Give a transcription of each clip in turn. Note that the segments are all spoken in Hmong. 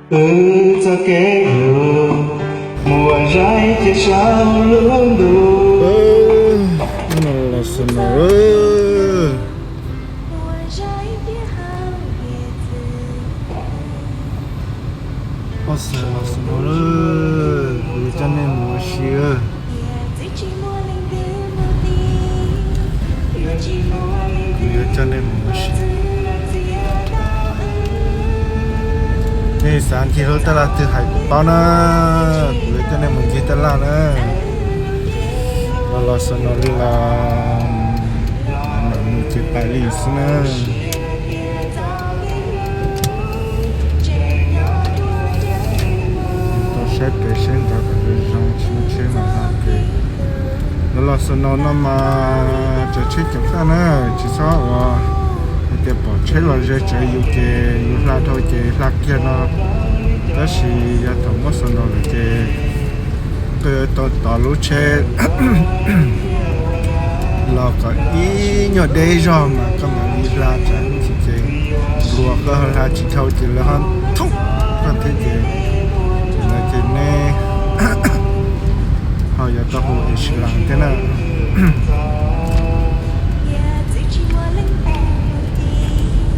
Wb txoj kev hlub mus ua zais cia saum lub ntuj. Los xwb no. Ua xwb los xwb no, kuv yuav coj nej mus ua si. Kuv yuav coj nej mus ua si. Nej xav ncig lub taj laj twg hais kuv paub na, kuv yuav coj nej mus ncig taj laj na. Los los xwb no li los, mam mus tsis pais li xwb na. Tau saib pem saib nrad kom zoo zoo tsis muaj tsheb mas hla kev. Los los xwb no no mas tsav tsheb ceev faj na, tsis txhob ua hais tias pom tsheb los ze tsawv yus ces yus hla dhau ces hla kiag no. Tab sis yog thaum muab xwb no lawm ces koj yuav tau tos lub tsheb los kom ib nyuag deb zog mas koj mam li hla tsam ib ntsis ces npluas koj hla tsis dhau ces lawv ho thoob koj thiab ces, ces lawv ces neb ho yuav tau hu ambulance thiab na.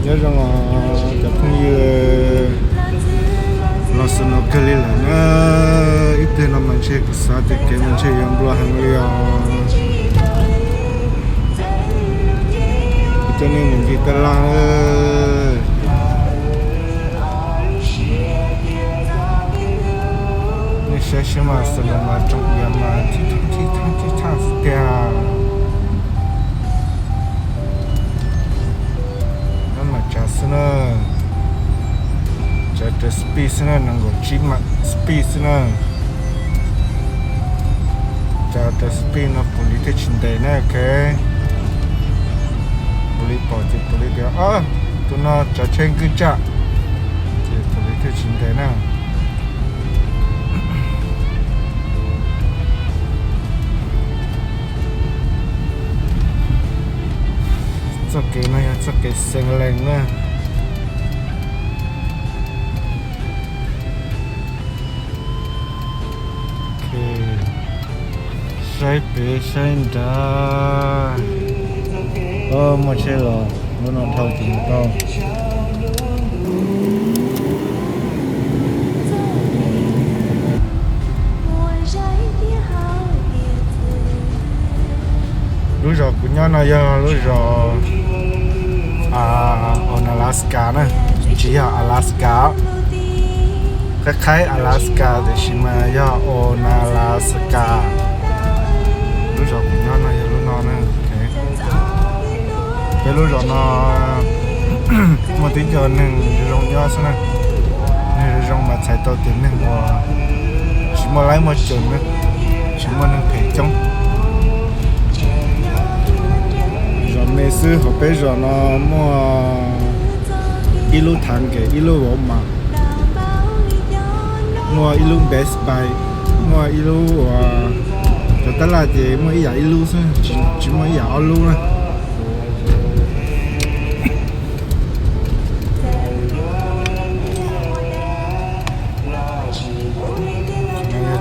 Nyob zoo os cov phooj ywg, los xwb no kawg li lawm na. Ib pliag no mas ntshe kuv xav tias kev mas ntshe yuav nplua heev li os. Kuv coj nej mus ncig taj laj. Nej saib seb mas xwb no mas tsoom iav mas thib thaj thib thaj xwb tiag. Nab mas tsav xwb na, tsav raws speed xwb na, nees nkaum tsib mas speed xwb na. Tsav raws speed no pum li thiaj tsis ntes na, ok. Pum li pom ces pum li tias, tus no tsav tsheb nkwj tsaj, ces pum li thiaj tsis ntes na. Txoj kev no yog txoj kev xeev lees na. Saib pem saib nrad. Muaj tsheb los lub no dhau ces mus tau. Lub zos kuv nyob no yog lub zos Onalaska na, tsis yog Alaska. Qhaib qhaib Alaska tiam sis mas yog Onalaska. Lub zos kuv nyob no yog lub no na. Peb lub zos no muaj tib co neeg zoo nyob xwb na. Neeg zoo zoo mas txhais tau tias neeg uas tsis muaj laib muaj coos na, tsis muaj neeg phem coob. Zos me xwb, hauv peb zos no muaj ib lub thav nkev, ib lub Walmart, muaj ib lub Best Buy, muaj ib lub uas cov tab laj ces muaj ib yam ib lub xwb, tsis muaj ib yam ob lub na.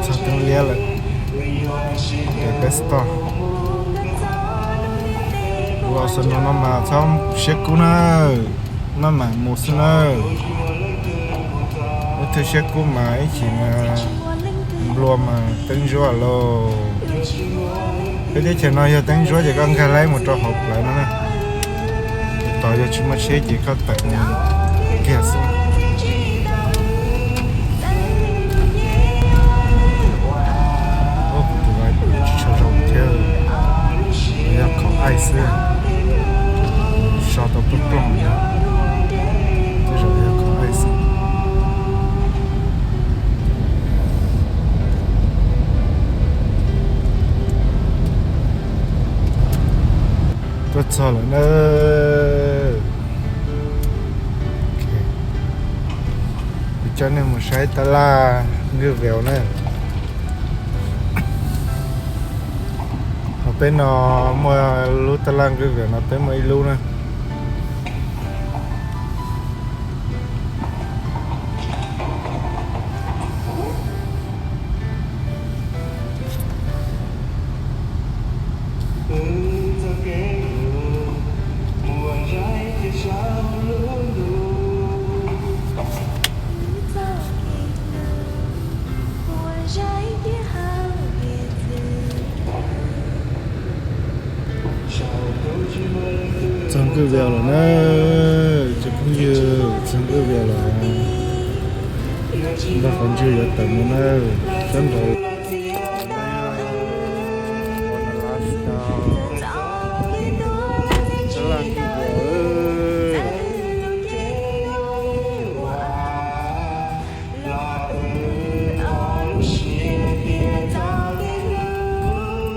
Txog teeb liab lawm, peb stop. Los xwb no no mas txhob siab kub na, maj mam mus xwb na. Ib tug siab kub mas ib chim mas nplua mas teeb ntsuab lauj. Peb teb chaws no yog teeb ntsuab ces koj nkag laib mus rau hauv plawv no na. Tos yog tsis muaj tsheb ces koj tawm mus kiag xwb. Tus tsis tshua zoo thiab, yog khaum aij xwb, so tau plooj plooj, tej zaum yog khaum aij xwb. Tuaj txog lawm na. Kuv coj nej mus saib tab laj Nkwj Veus na. Hauv peb no muaj lub tab laj Nkwj Veus no peb muaj ib lub na. Nkawd vias lawm na, cov phooj ywg, txog nkawd vias lawm. Nrog qhov ntswg yuav tawm mus na, sab nraud.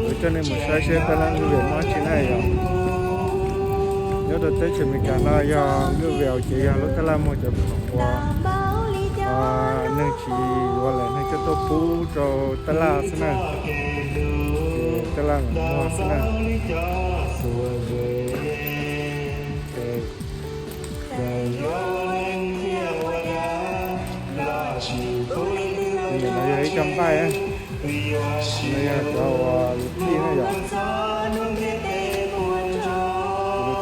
Kuv coj nej mus saib seb tab laj nkawd vias mob tsi na yog. Nyob rau teb chaws Amelikas no yog nkawd vias ces yog lub tab laj muag cov khoom uas neeg tsis yuav lawm neeg coj tuaj pub rau tab laj xwb na. Ces tab laj mam muag xwb na. Nim no yog ib co nqaij, no yog cov uas yus thij na yom, yus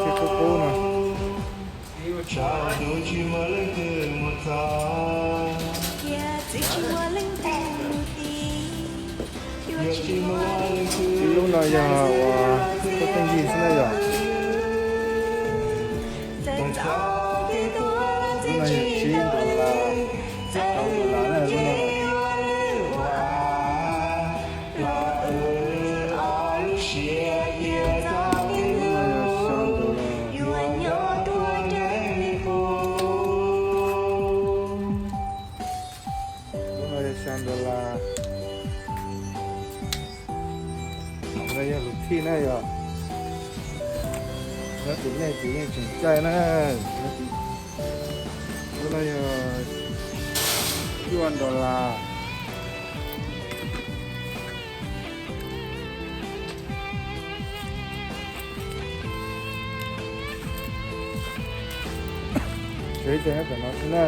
thij qub qub no. Ib lub no yog uas tuaj pheej yig xwb na yom. Lub no yog tsib dollar, rau dollar na lub no. Lub no yog xya dollar. Lub no yog xya dollar. No yog lus thij na yom. Nyob tim nej ces yeej tseem caij na. Lub no yog cuaj dollar. Tsev cai nyob pem no xwb na.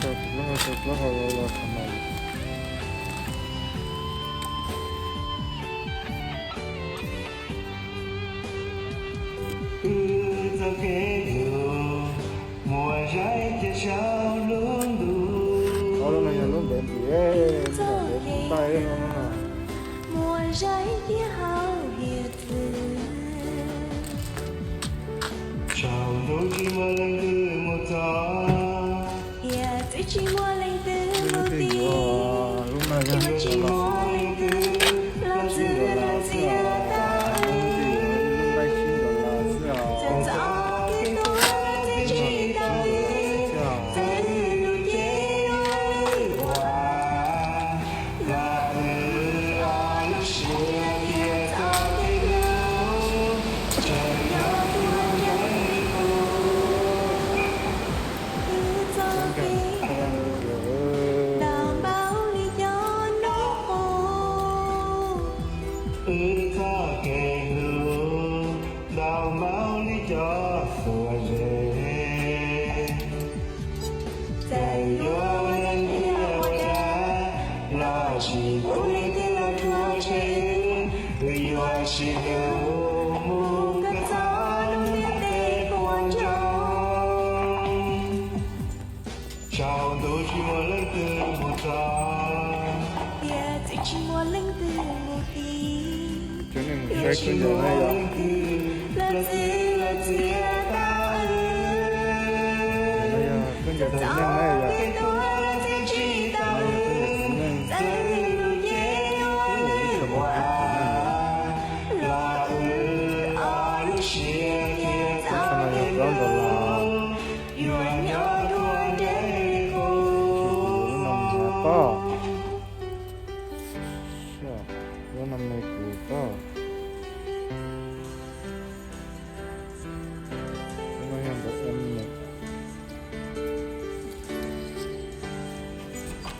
Rau plaub hau, rau plaub hau los los qhov no. Ob lub no yog lub ntev ntim, ntev ntim npaij no na. Lub no yog tsib dollar xwb os, lub nqaij tsib dollar xwb os. Wb txoj kev hlub ntau npaum li cov xuas zes. Txawm yuav leej twg ua dab los sis pub leej twg los rhuav tshem, wb yuav sib hlub mus kom txog lub ntiaj teb puas ntsoog. Tsaus ntuj tsis muaj leej twg mus txog, tiam sis tsis muaj leej twg mus tiv. Cov neeg mus saib khaub ncaws na yom. Lawv txwv lawv txiav tau wb, khaub ncaws txiv neej na yom. Txawm txoj kev tuag los txiav tsis tau wb, txawm lub nceeg yuav wb ua los wb ob lub siab thiaj txoj kev hlub yuav nyob dua ntev li qub. Lub no me kuv tau. Lub no yog ntawm M.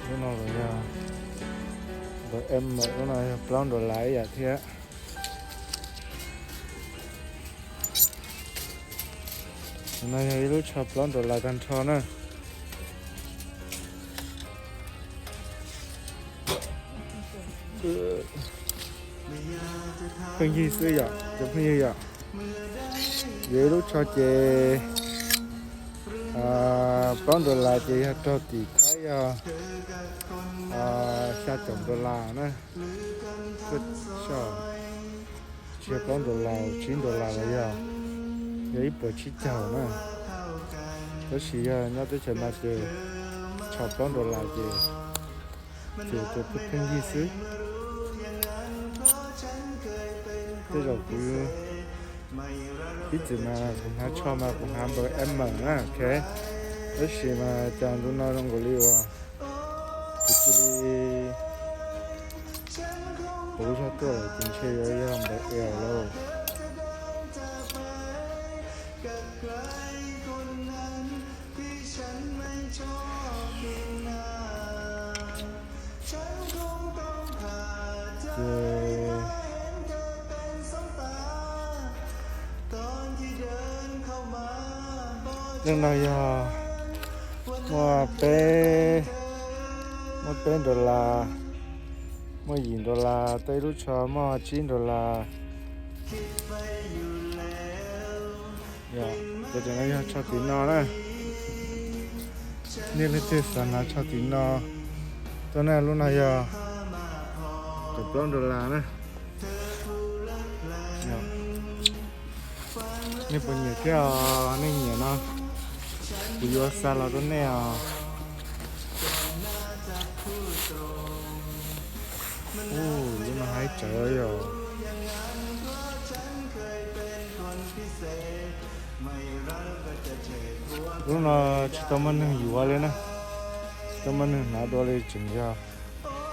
Lub no los yog ntawm M, lub no yog plaub dollar ib yam thiab. No yog ib lub tsho plaub dollar tag nrho na. Pheej yig xwb yom, cov phooj ywg yom. Yuav ib lub tsho ces plaub dollar ces yog raug tim Thaib yog Xya caum dollar na. Tsis yog plaub dollar, tsib dollar los yog, yog ib puas tsib caug na. Tab sis yog nyob teb chaws no ces tshaj plaub dollar ces ces tus pheej pheej yig xwb. Tej zaum kuv ib txwm mas kuv hnav tsho mas kuv hnav npaws M na, ok. Tab sis mas cas ntu no zoo nkaus li uas kuv cia li pauv zog tuaj lawm ces ntshe yuav yog npaws L lauj. Ces leej no yog muaj peb, muaj peb dollar, muaj yim dollar, tej lub tsho muaj tsib dollar. Yog, ces no yog tsho tim no na. Nej leej twg xav hnav tsho tim no tuaj na, lub no yog kaum plaub dollar na. Nej puas nyiam thiab os? Nej nyiam no kuv yuav xa los rau nej os. Ub, lub no haib tsawv yog. Lub no tsis tau muaj neeg yuav li na, tsis tau muaj neeg hnav dua li, tseem yog,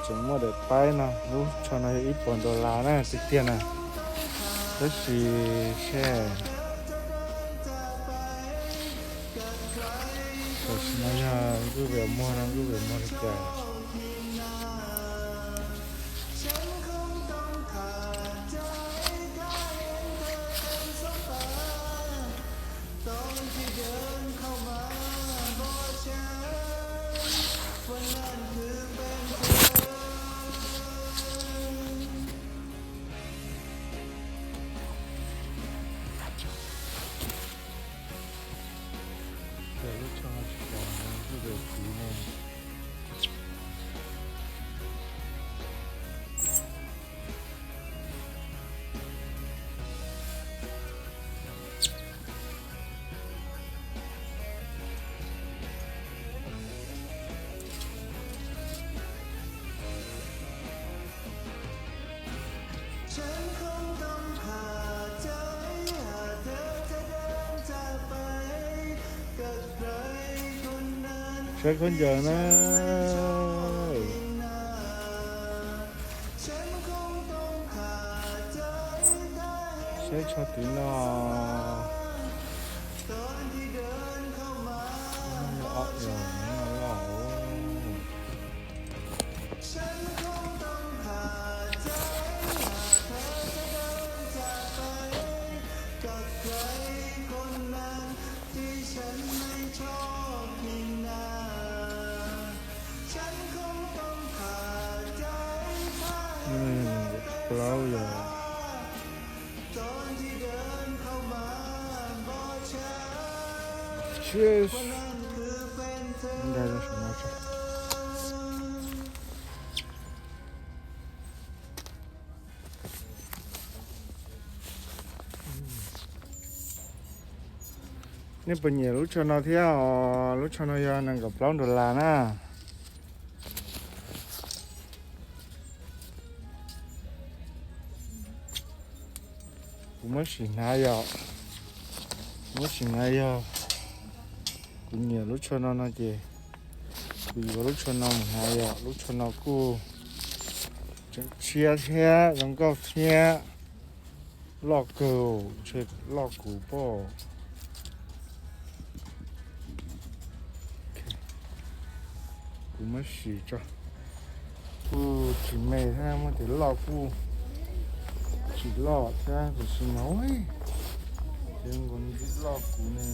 tseem muaj daim paib no. Lub tsho no yog ib puas dollar na tiag tiag na, tab sis seb tam sim no yog nkuj vim muag no nkuj vim muag li cas. Lub tsho no tsis tas, lub vim txiv ne. Saib khaub ncaws na. Saib tsho tim no. Plaub yog. Nej puas nyiam lub tsho no thiab os? Lub tsho no yog nees nkaum plaub dollar na. Kuv muab sim hnav yog, kuv muab sim hnav yog kuv nyiam lub tsho no no ces kuv yuav lub tsho no mus hnav yog lub tsho no kuj tseem tshiab thiab zoo nkauj thiab loj kawg, ntshe loj kuv pob. Kuv muab sim tso. Kuj tsis me thiab, muab tias loj kuj tsis loj thiab, tiam sis mas ces nkaus ntxim loj kuv ne.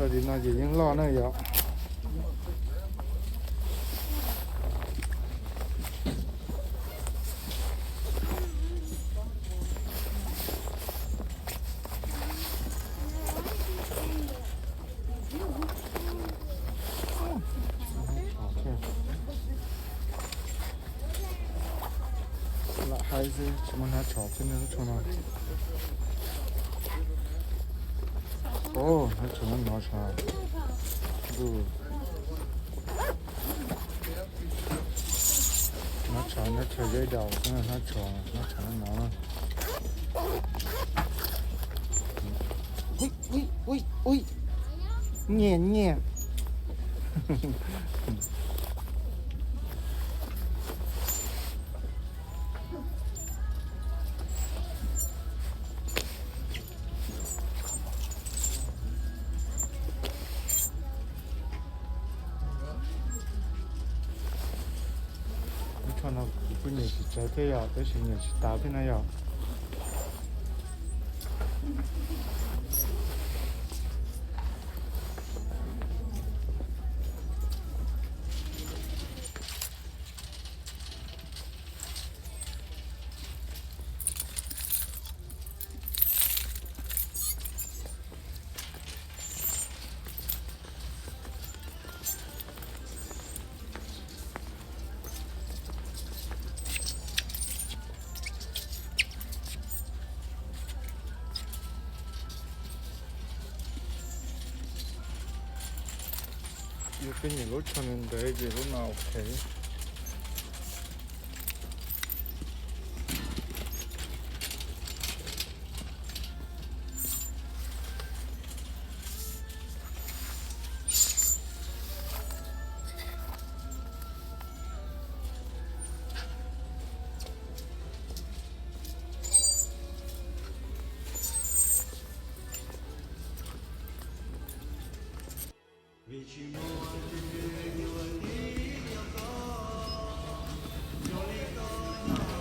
Li no ces yeej loj na yom. Lam hais xwb tsis muaj hnab tshov thiab lub tsho no. Hnab tshov no no tshov. Hnab tshov, hnab tshov zeb daus, hnab tshov, hnab tshov no no. Nyiam nyiam. Lub tsho no kuv kuj nyiam tsis tsawg thiab yom, tab sis nyiam tsis tas thiab na yom. Yog peb nyiam lub tsho ntawd ces lub no ok.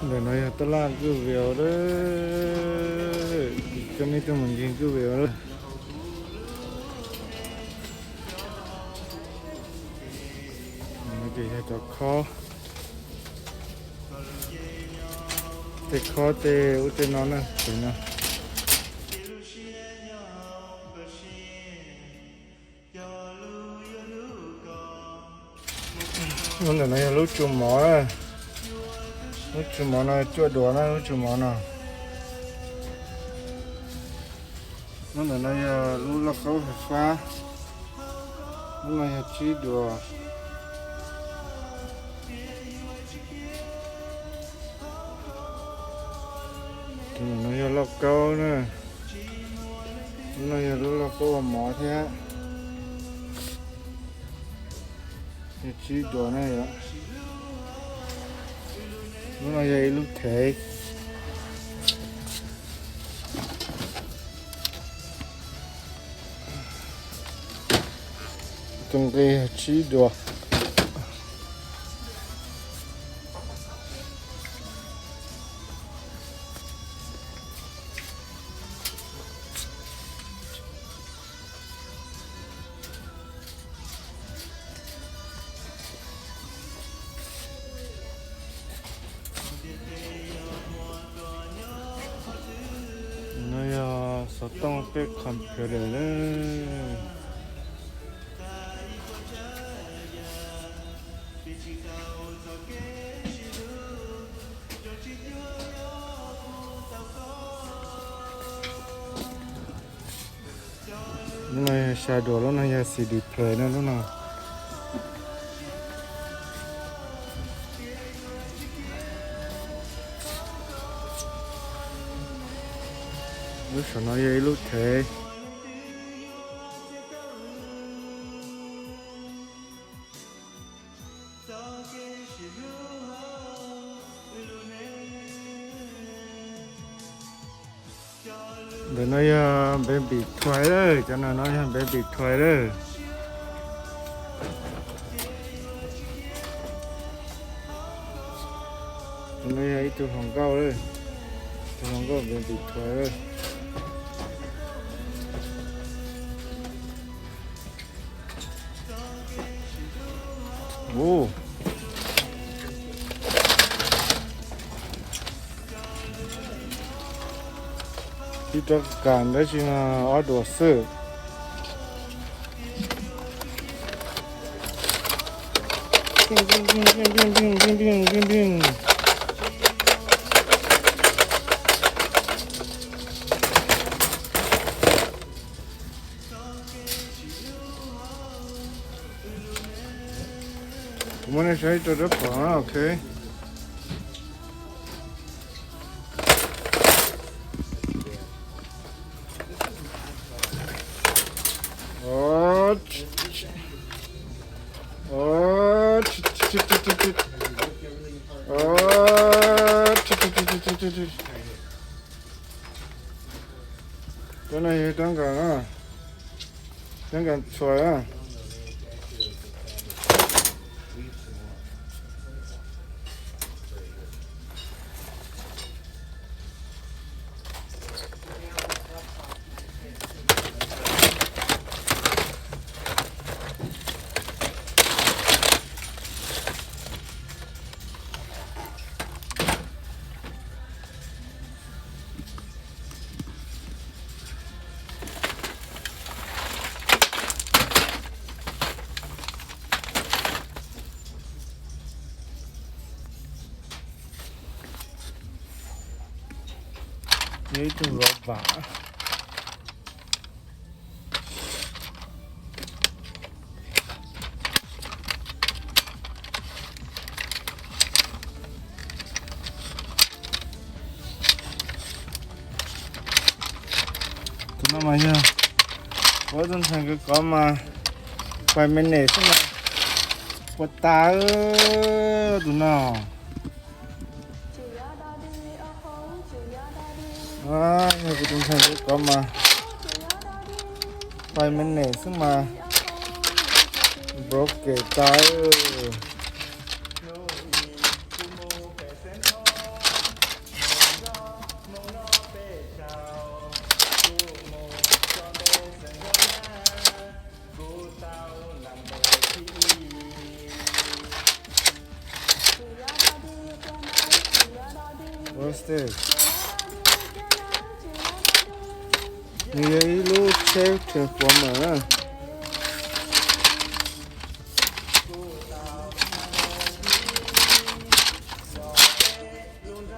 Ntawm no yog tab laj kwj vias lawm, coj nej tuaj mus ncig kwj vias lawm. Ces yog cov khob, tej khob tej ub tej no na, tus no. Lub ntawm no yog lub tsu mov na, lub tsu mov no cuaj duas na, lub tsu mov no. Lub ntawm no yog lub lauj kaub fais fab, lub no yog tsib duas. Lub no yog lauj kaub na, lub no yog lub lauj kaub ua mov thiab. Yog tsib duas na yom. Lub no yog ib lub thev. Tus nqi yog tsib duas. No yog xov tooj tej computer na. Lub no yog xya duas, lub no yog C D player na lub no. Lub saum no yog ib lub thev. Ntawm no yog baby toy lawm, cov no no yog baby toy lawm. Tus no yog ib tug hluas nkauj lawm, tus hluas nkauj baby toy lawm. Ub, tib rab kas dab tsi no, ob duas xwb. Kuv muab nej saib rau rab phom na, ok. Rab no yog rab nkas, rab nkas txhua na. Yog ib tug lov vam. Tus no mas yog ua tus ntxhais kawg kov mas, five minutes xwb mas puas tas tus no. Yog kuv tus ntxhais kawg kov mas, five minutes xwb mas broke tas. What's this? Nws yog ib lub tsheb transformer na.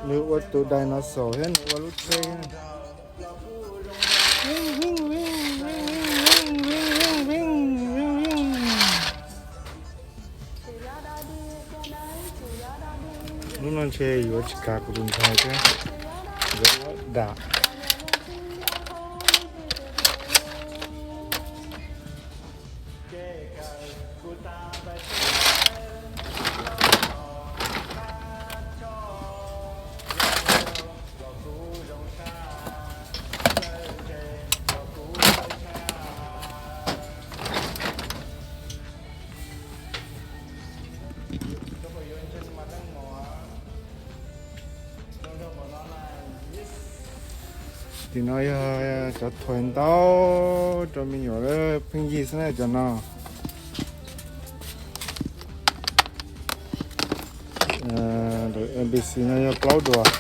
Nws ua tus dinosaur thiab nws ua lub tsheb. Lub no ntshe yuav tsis kam kuv tus ntxhais thiab, yuav muab dam. Tim no yog cov thuav ntau rau me nyuam pheej yig xwb na cov no. N P C no yog plaub duas.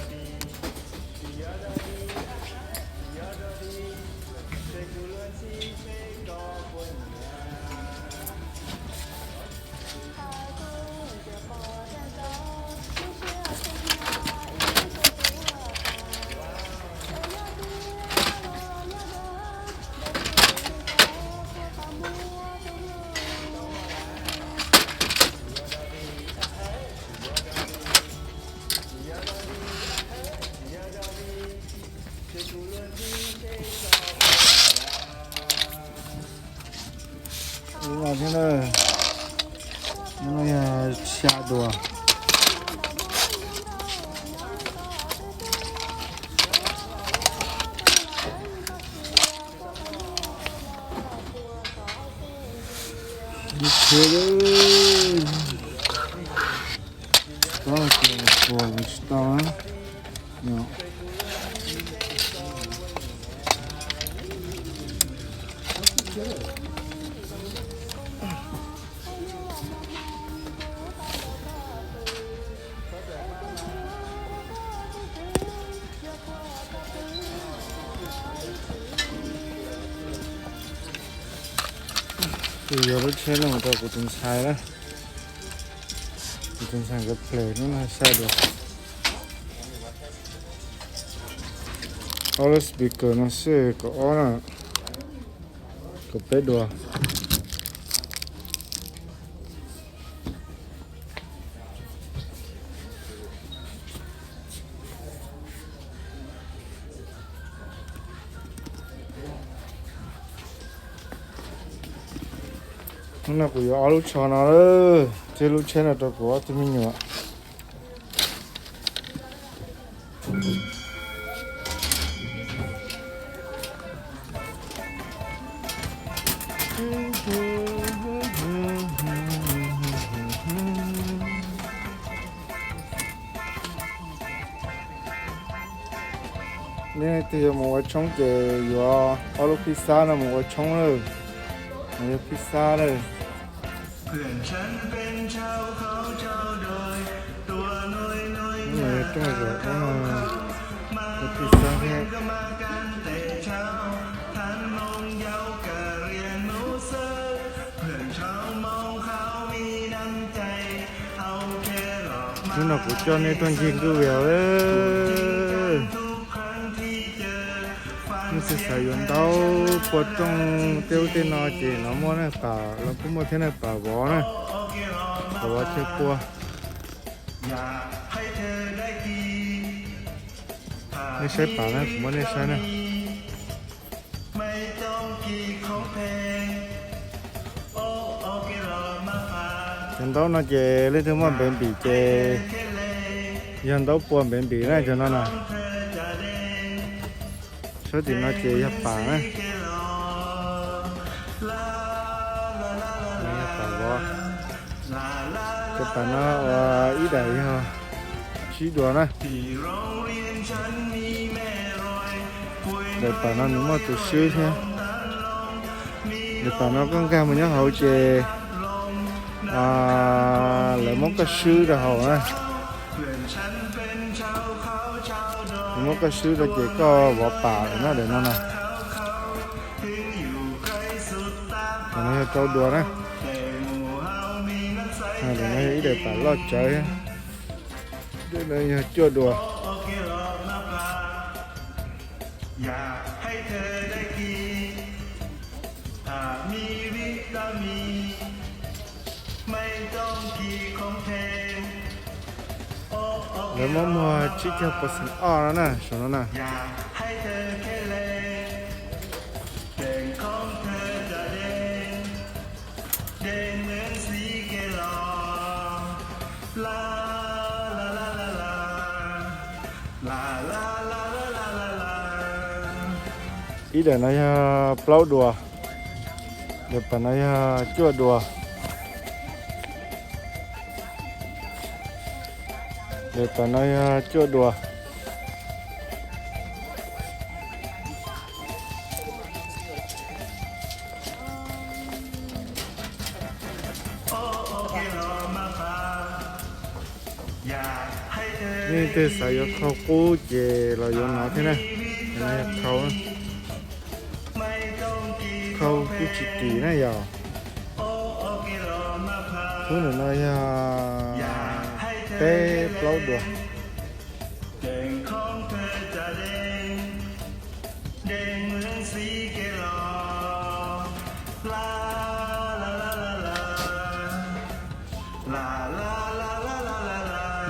Ib no thiab na, no yog xya duas. Ib txhia, tsis tau. Yuav lub tsheb no mus rau kuv tus ntxhais na. Kuv tus ntxhais nkawd ples hnub no sai dua. Ob lub speaker no xwb kaum ob na, kaum peb dua. Hnub no kuv yuav ob lub tsho no lawm, thiab lub tsheb no rau kuv ob tug me nyuam. Nej leej twg yuav mus ua tshoob ces yuav ob lub phij xab no mus ua tshoob lawm. Mus yog phij xab lawm. Mus yog rooj zaum ub no, yog phij xab thiab. Hnub no kuv coj nej tuaj ncig nkuj vias. Nej twg xav yuav ntaub pua rooj tej ub tej no ces no muaj na, pam los kuj muaj thiab na, pam vov na, pam vov chaw pua. Nej saib pam na, kuv muab nej saib na. Cov ntaub no ces leej twg muaj npev npim ces yog ntaub pua npev npim na cov no na. Sab tim no ces yog pam na. Yog pam vov. Cov pam no ua ib daim yog tsib dua na. Daim pam no nws muaj tus swb thiab. Daim pam no koj nkag mus nyob hauv ces lawv muab koj swb rau hauv na. Lawv muab koj swb rau ces koj vov pam lawm na, daim no na. Daim no yog rau dua na. Daim no yog ib daim pam loj tsawv. Daim no yog cuaj dua. Lawv muab muag tsib caug percent off no na, saum no na. Ib daim no yog plaub dua. Daim pam no yog cuaj dua. Daim pam no yog cuaj dua. Nej leej twg xav yuav khau qub ces los yuav no thiab na. No yog khau, khau kuj tsis kim na yog. Khub ntawm no yog peb plaub dua.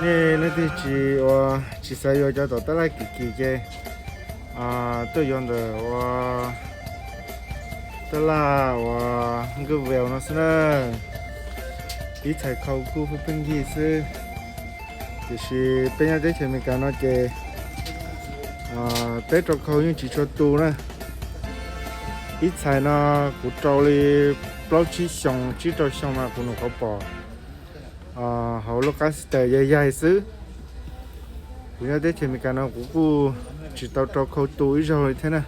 Nej leej twg tsis ua, tsis xav yuav cov tom tab laj kim kim ces tuaj yuav ntawm ua tab laj uas nkawj veu no xwb na. Ib txhais khau kuj pheej pheej yig xwb. Tiam sis peb nyob teb chaws Amelikas no ces peb rau khau yeej tsis tshua tu na. Ib txhais no kuv rau li plaub tsib xyoo, tsib rau xyoo mas kuv nyuam qhuav pom hauv lub qab xib taws yaig yaig xwb. Kuv nyob teb chaws Amelikas no kuv kuj tsis tau rau khau tu ib zaug li thiab na.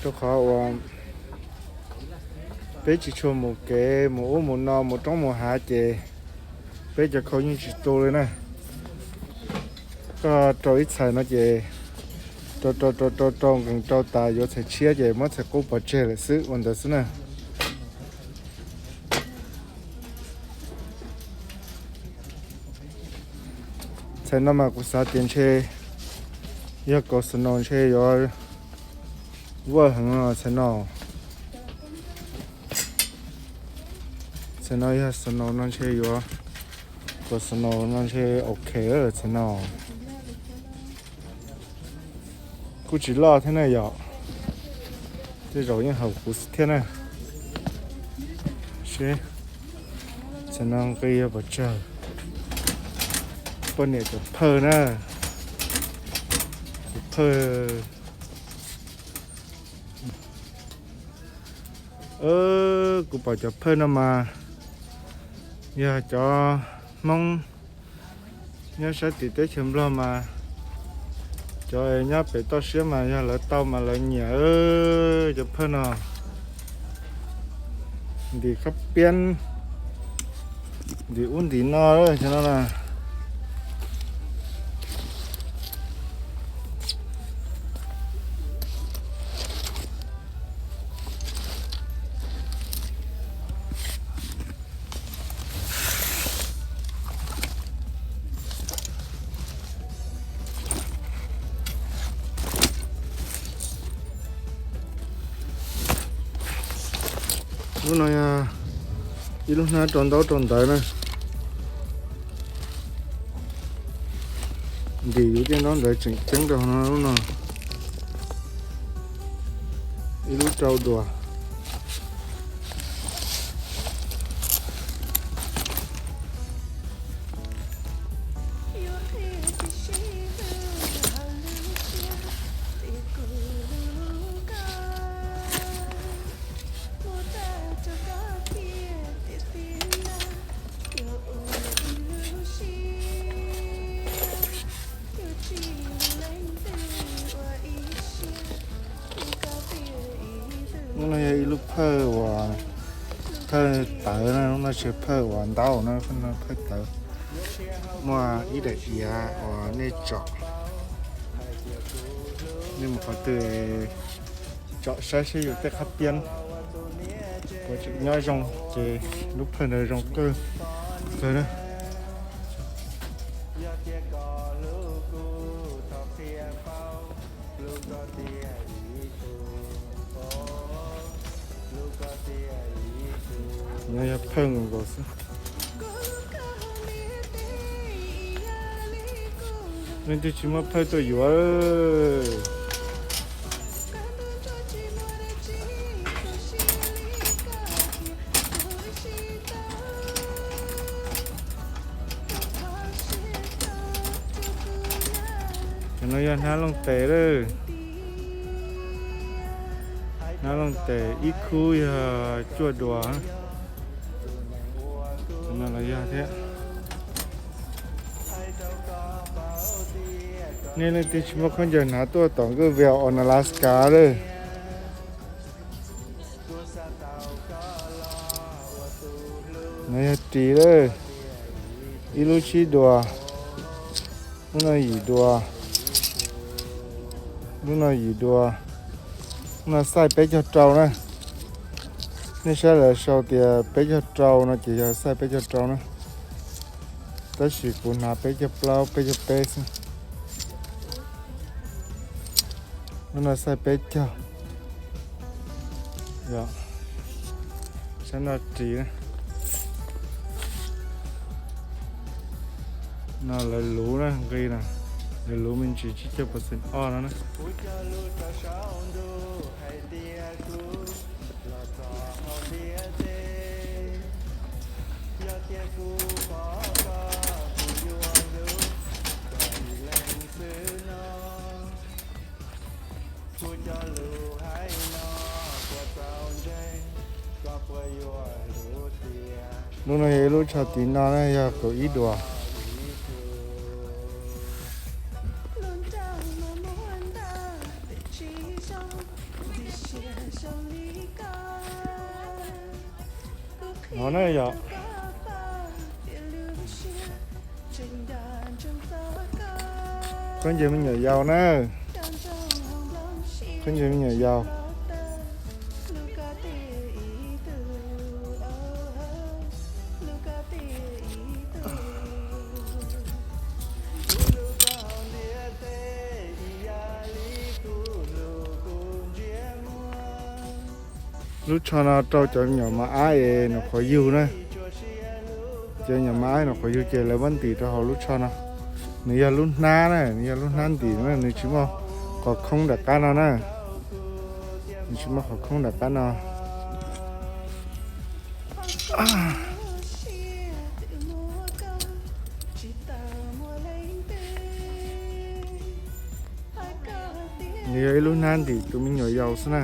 Rau qhov uas peb tsis tshua mus kev mus ub mus no mus roob mus hav ces peb cov khau yeej tsis tu li na. Koj rau ib txhais no ces rau rau rau rau rau nkees rau tas yuav txhais tshiab ces muab txhais qub pov tseg lawm xwb ua ntawd xwb na. Thaum no mas kuv xav tias ntshe yog kaus snow ntshe yuav vaj heev no txhais no. Txhais no yog snow no ntshe yuav, kaus snow no ntshe ok txhais no. Kuj tsis loj thiab na yom, tej zaum yeej haum kuv thiab na. Seb txhais no nqi yog pes tsawg. Poj niam cov phawj na, cov phawj. Kuv pom cov phawj no mas yog cov Hmoob nyob sab tim teb chaws Nplog mas, cov nyob pem toj siab mas yog lawv tau mas lawv nyiam cov phawj no. Ntim khab piab, ntim ub ntim no xyov no na. Lub no yog ib lub hnab rau ntaub rau ntawv na. Ntim yus tej ntaub ntawv tseem ceeb rau no lub no. Ib lub rau duas. Lub no yog ib lub phawj uas phawj tawv na, lub no tsis phawj uas ntaub na, phawj tawv. Muaj ib daim iav uas nej tsom, nej mus qhov twg tsom saib seb yus tej khab piab puas tseem nyob zoo ces lub phawj ntawd zoo kawg kawg na. No yog phawj nkaus xwb. Leej twg tsis muaj phawj tuaj yuav. Cov no yog hnab looj tes lawm. Hnab looj tes ib khub yog cuaj duas. Cov no los yog thiab. Nej leej twg tsis muaj khaub ncaws hnav tuaj tom Good Will Alaska lawm. No yog ris lawm, ib lub tsib duas, lub no yim duas, lub no yim duas, lub no xais peb caug rau na. Nej saib lawv sau tias peb caug rau no ces yog xais peb caug rau na, tab sis kuv hnav peb caug plaub peb caug peb xwb. Lub no xais peb caug. Sab no ris na. No lawv luv na, nqi na, lawv luv me ntsis tsib caug percent off no na. Lub no yog ib lub tsho tiv no na, yog kaum ib duas. No na yog khaub ncaws me nyuam yaus na, khaub ncaws me nyuam yaus. Lub tsho no rau cov me nyuam mos ab es nws qhuav yug na. Cov me nyuam mos ab nws qhuav yug ces lawv muab ntim rau hauv lub tsho no. Nws yog lub hnab na, nws yog lub hnab ntim na, nws tsis muaj qhov khoob nram qab no na. Nws tsis muaj qhov khoob nram qab no. Nws yog ib lub hnab ntim tus me nyuam yaus xwb na.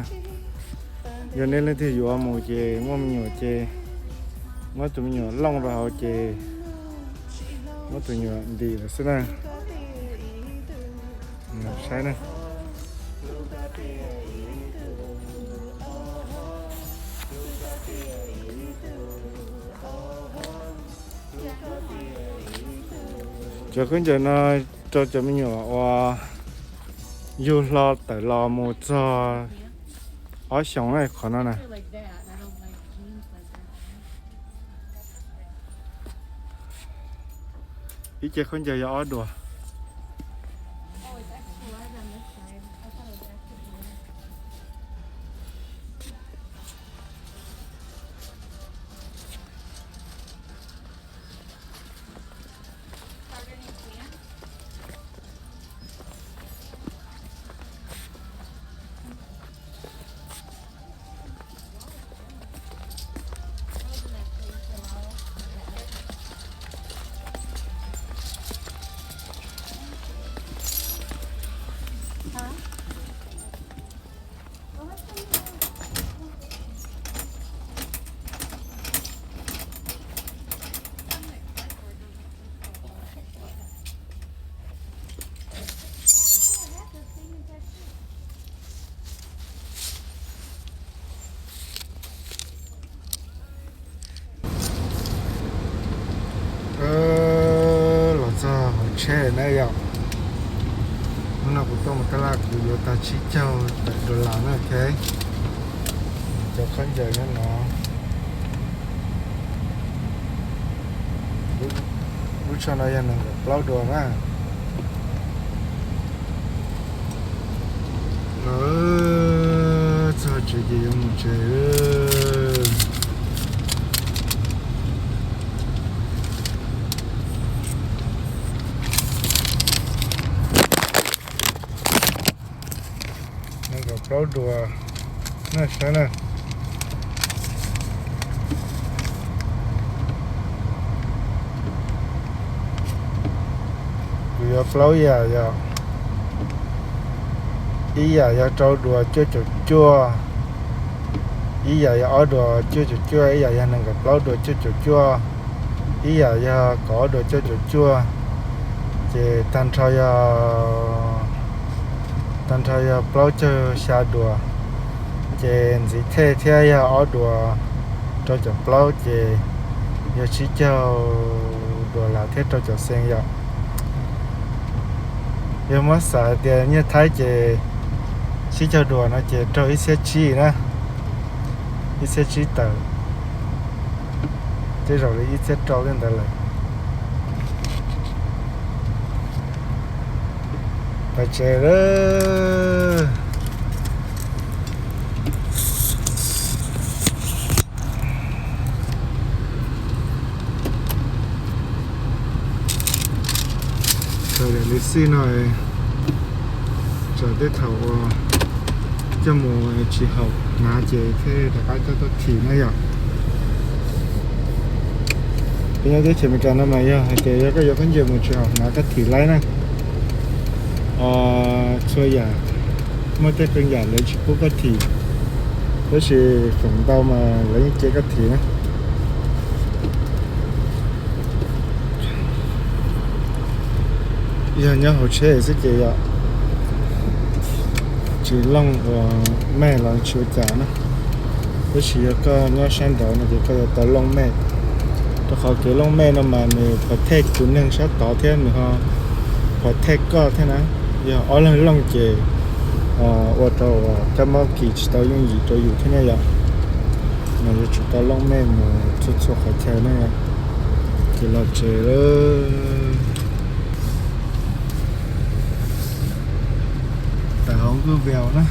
Yog nej leej twg yuav mus ces muaj me nyuam ces muab tus me nyuam looj rau hauv ces muab tus me nyuam ntim lawm xwb na. Saib na. Cov khaub ncaws no rau cov me nyuam uas yug hlo tawm los mus txog ob xyoos na, qhov no na. Ib ce khaub ncaws yog ob duas. Los txog hauv tsheb na yom. Hnub no kuv tuaj mus tab laj kuv yuav tag tsib caug tawm dollar na, ok. Cov khaub ncaws nyob no. Lub tsho no yog nees nkaum plaub duas na. Txog tsev ces yuav mus tsev. Nees nkaum plaub duas na, saib na. Kuv yuav plaub yam yom. Ib yam yog rau duas cuaj caum cuaj, ib yam yog ob duas cuaj caum cuaj, ib yam yog nees nkaum plaub duas cuaj caum cuaj, ib yam yog kaum ob duas cuaj caum cuaj, ces tag nrho yog, tag nrho yog plaub caug xya duas, ces ntxiv thej thiab yog ob duas rau caum plaub ces yog tsib caug duas las thiab rau caum xees yom. Yog muab xav hais tias nyiaj Thaib ces tsib caug duas no ces raug ib txhiab tsib na, ib txhiab tsib tawm, tej zaum li ib txhiab rau tej ntawd lawm. Pais tsev lawm. Txawm li xij no, txawm tej thaum uas coj mus tsis haum hnav ces thiaj rov qab coj tuaj thim na yom. Peb nyob teb chaws Amelikas no mas yog hais tias yog koj yuav khaub ncaws mus tsis haum hnav koj thim laib na. Txhua yam, muaj tej qee yam lawv tsis pub koj thim, tab sis feem ntau mas lawv yeej cia koj thim na. Yog nyob hauv tsheb xwb ces yom, tsis looj ua mej los tsis ua cas na. Tab sis yog koj nyob sab nraud no ces koj yuav tau looj mej, rau qhov kev looj mej no mas nws protect tus neeg sab tod thiab nws ho protect koj thiab na. Yog ob leeg looj ces ua rau kab mob kis tsis tau yooj yim rau yus thiab ne yom. Mas yuav tsum tau looj mej mus txhua txhua qhov chaw ne. Ces los tsev lawm. Tawm hauv Nkuj View na.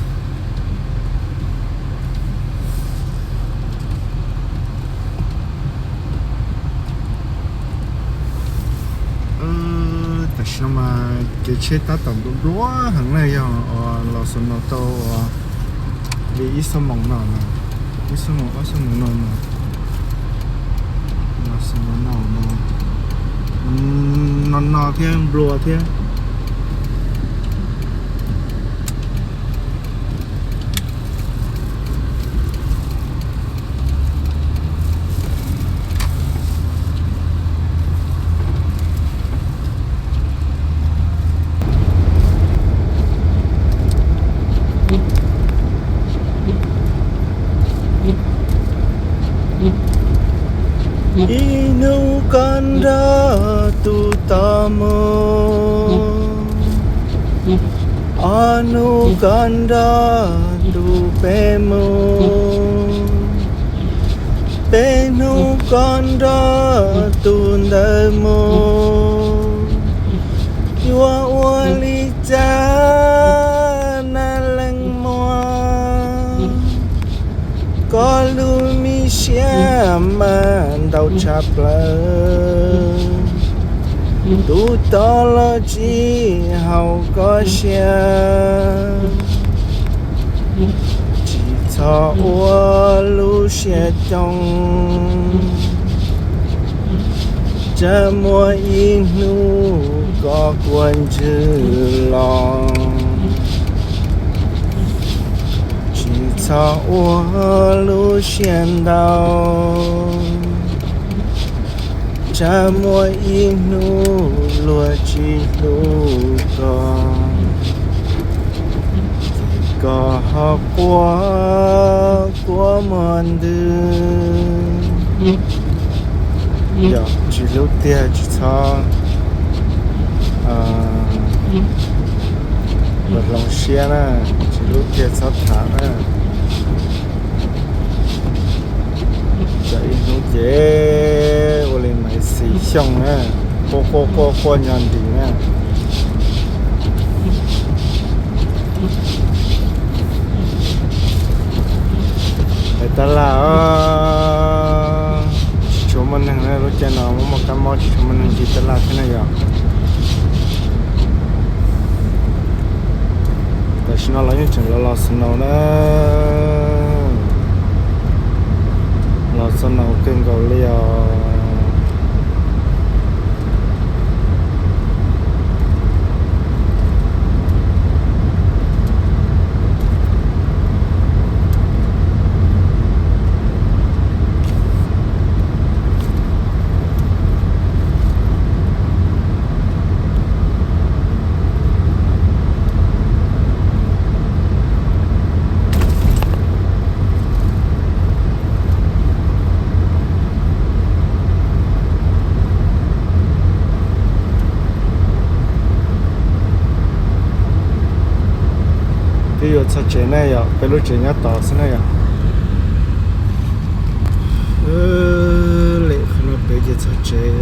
No mas kev tsheb tab tom nplua nplua heev na, yog uas los snow tau uas li ib xuab moos no, ib xuab moos ob xuab moos no mas los snow no, no no thiab nplua thiab. Ib hnub koj nrog tus tod mus, ob hnub koj nrog tus pem mus, peb hnub koj nrog tus ntawd mus, yuav ua li cas na leej muam? Koj lub me siab mas ntau tshaj plaws, tus tod los tsis haum koj siab. Tsis txhob ua lub siab coob, tsam muaj ib hnub koj quaj ntswg los. Tsis txhob ua lub siab ntau, tsam muaj ib hnub luag tsis hlub koj, ces koj ho quaj quaj muaj ntws. Yog tsis hlub tiag tsis txhob ua hloov siab na, tsis hlub tiag txhob tham na. Tsam ib hnub ces ua li Maiv Xis Xyooj na, quaj quaj quaj quaj nyo nris na. Pem tab laj os, tsis tshua muaj neeg na, lub caij no muaj muaj kab mob tsis tshua muaj neeg nqis tab laj thiab na yom. Tam sim no los yeej tseem los los snow na, los snow kawg nkaus li os. Twb yuav txog tsev ne yom, peb lub tsev nyob tod xwb ne yom. Lem qhov no pem ces txog tsev.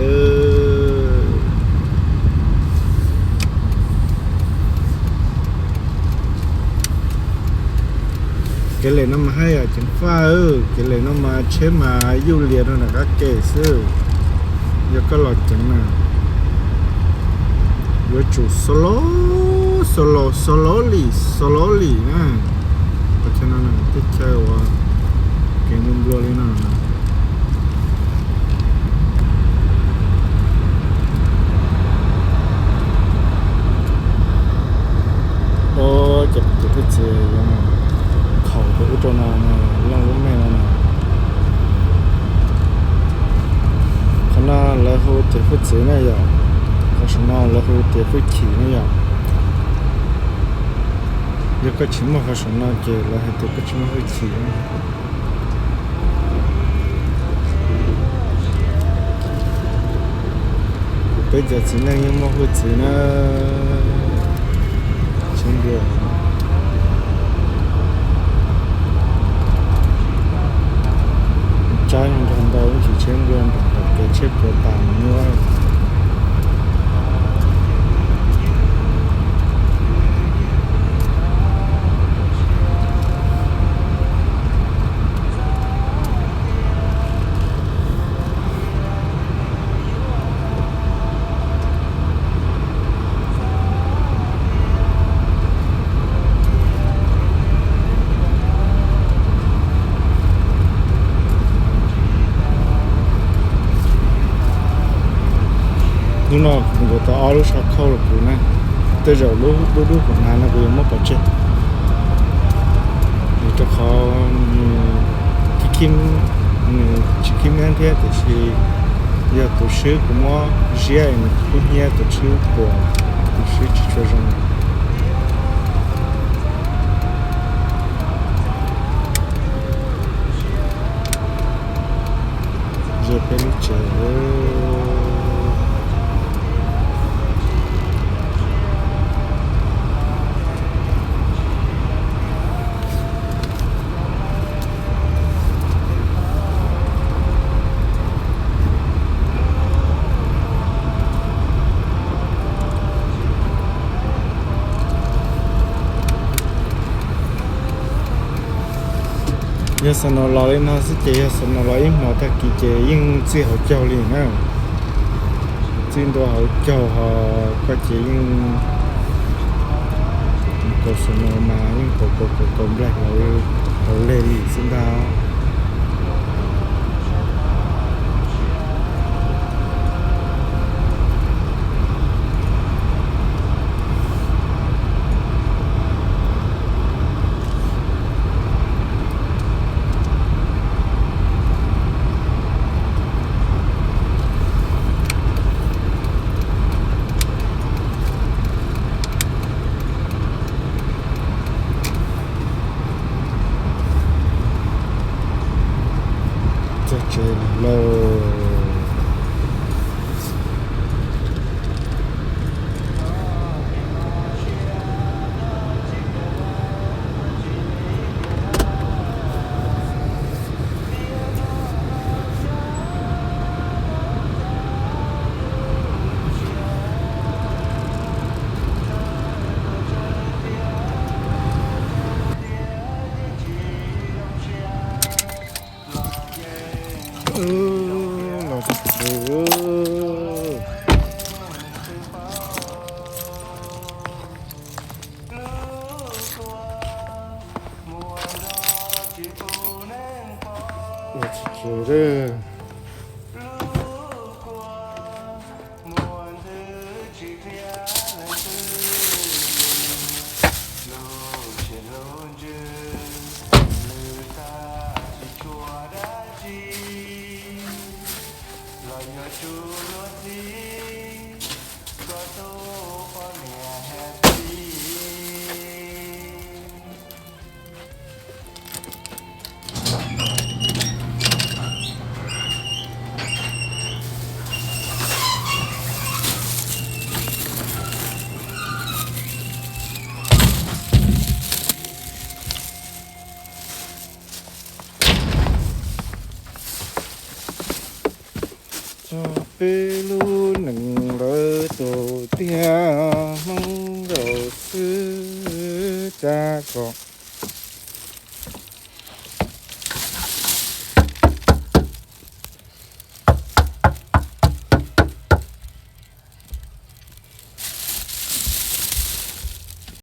Kev lem no mas haj yam ceev faj, kev lem no mas tsheb mas yuj lias rau nram qab ke xwb. Yog koj los ceev na, yuav tsum slow, slow, slowly, slowly na. Qhov chaw no teb chaws uas kev nplua nplua li no. Ua cas kuv tus hwj txwv yuav mus khaum tus ub rau no, looj lub me no na. Qhov no lawv hu tias hwj txwv ne yom, qhov saum no lawv hu tias hwj chim ne yom. Yog koj tsis muaj qhov saum no ces lawv hais tias koj tsis muaj hwj chim. Kuv peb cov txiv neej yeej muaj hwj txwv na. Tsheb nplua, tsab nrog ntau ib ntsis tsheb nplua nram tom kev tsheb puav tas mus nyuaj. Hnub no kuv nkaus tau ob lub sab khauj los kuv na, tej zaum lub dub dub hauv na no kuv yuav muab pov tseg, vim rau qhov nws khib, nws tsis khib nab thiab, tiam sis yog tus swb kuv muab ziab nws kub hnyiab, tus swb puas, tus swb tsis tshua zoo. Ze peb lub tsev. Yog xa no los li no xwb ces yog xa no los ib hmos tag kis ces yeej txij hauv caug li na. Txij ntua hauv caug ho koj ces yeej kaus xa no mas yeej kaus kaus kaus nplaig hauv leg li xwb ntag. Txog tsev lawm lauj. Los tsis tshwm. Los tsis tshwm. Txog peb lub nees lawv tus tiag Hmoob nkaus xwb cas kom